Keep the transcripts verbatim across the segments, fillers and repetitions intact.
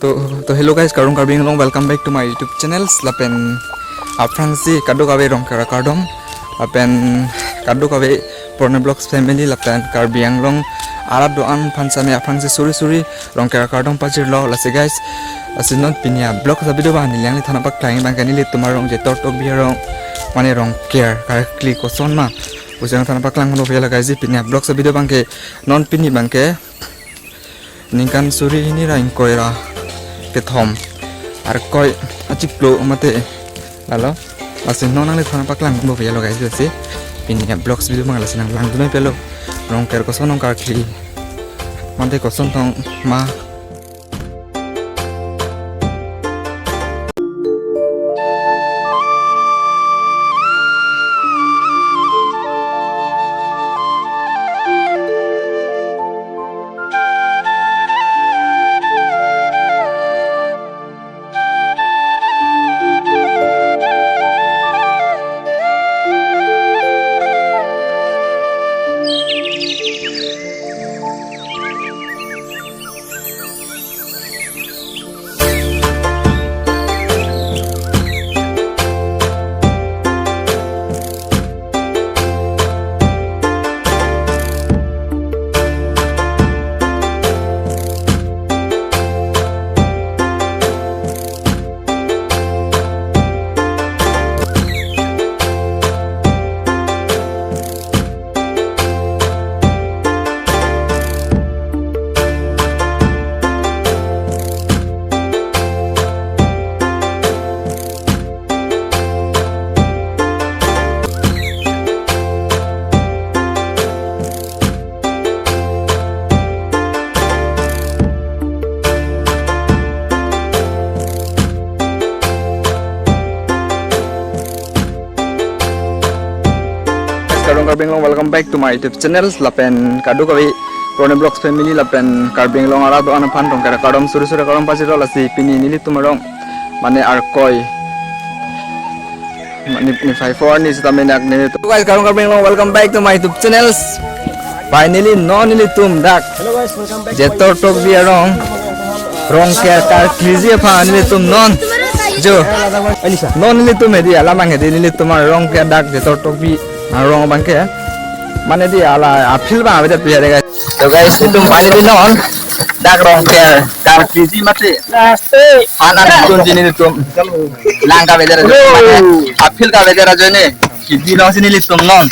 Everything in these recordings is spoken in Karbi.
To, to hello guys, Karong Karbi Anglong, welcome back to my YouTube channels. Lapen aphrangsi kadokave Rongker akardom, lapen kadokave Purna Vlogs family, lapen Karbi Anglong arat do-an aphan same aphrangsi suri suri Rongker akardom pajirlo. Lasi guys, lasi non pini a vlogs a video abang neli nangliphan nangpaklang abangke nelitum arong Jetor Tokbi arong, mane Rongker karkli koson ma, pusi nangliphan nangpaklang lo pela guys. Pini a vlogs a video abangke, non pini abangke ningkan suri hini ra ingkoi ra kethom, Arkoi achiklo mate lalo. Lasi non nangliphan nangpaklang lo pelo guys, lasi pini a vlogs video abang lasi nanglangdun pelo. Rongker koson, Rongker karkli mate koson tong ma. Guys, Karong Karbi Anglong, welcome back to my YouTube channel. Lapen kadokave Purna Vlogs family, lapen Karbi Anglong arat do-an aphan Rongker akardom suri suri akardom pajirlo. Lasi pini nelitum arong mane Arkoi, mane ni five four ni sita menak ni. Guys, Karong Karbi Anglong, welcome back to my YouTube channels. Finally non nelitum dak Hello guys, welcome back to my Jetor YouTube Tokbi channel. Arong Rongker karkliji aphan nelitum non. Jo. Anisa. Non nelitum hedi alam abang hedi nelitum arong ke dak Jetor Tokbi arong abangke, mane di ala a field abang avedet pu ya guys. So guys, nelitum finally non dak Rongker karkliji mate. Namaste. Anan nelitum jini nelitum lang kavedet ajoine, a field kavedet ajoine. Kidi longsi nelitum non.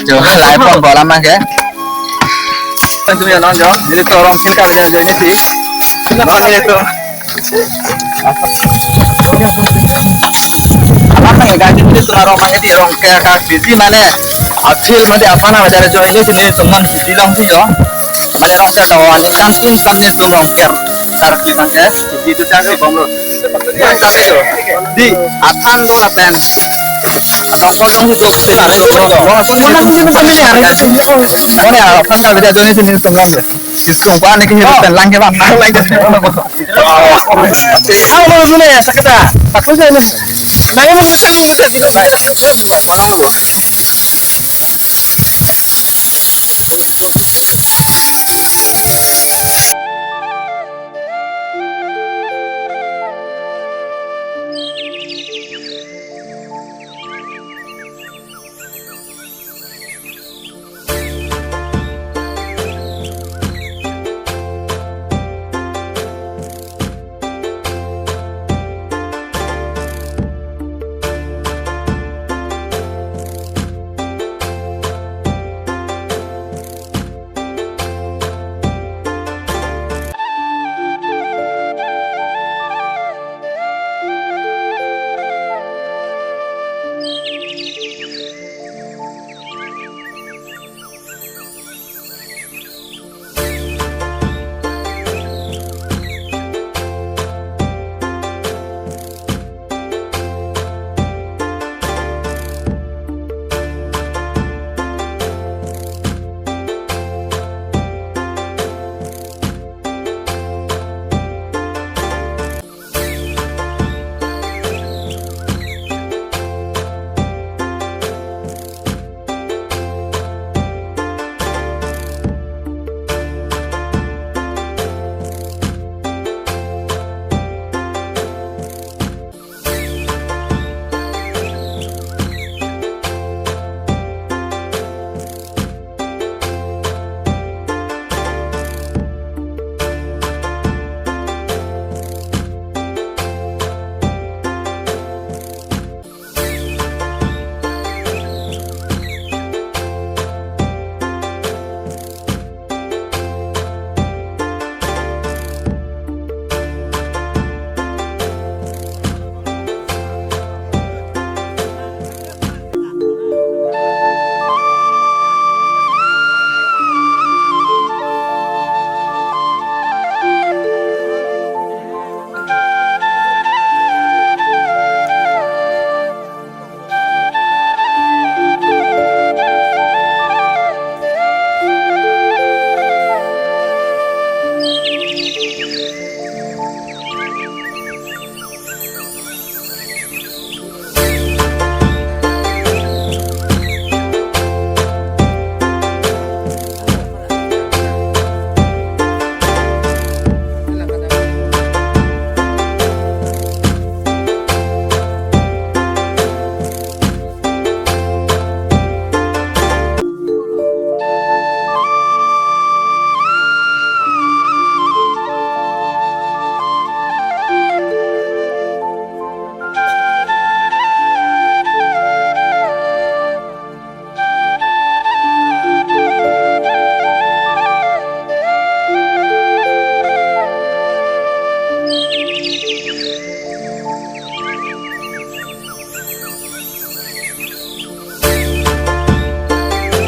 Jo, lahai ponpo alam abangke. Nelitum ya non jo, nelitum Rongker kavedet ajoine ti. Non nelitum. Alam abangke guys, nelitum arong abangke di Rongker karkliji mane a field mate aphan avedet ajoine si nelitum non kidi longsi jo. Mane Rongker do-an ningkan tum kam nelitum Rongker karkli abangke kidi tu changsi bomlo. Di, aphan do lapen adong kosong si do. Mane aphan avedet ajoine si nelitum non. Isung pa ne ke hidup pen lang ke bang. Lang ke. Ang mo dun ya sakta. Takut saya. Saya mau saya mau saya.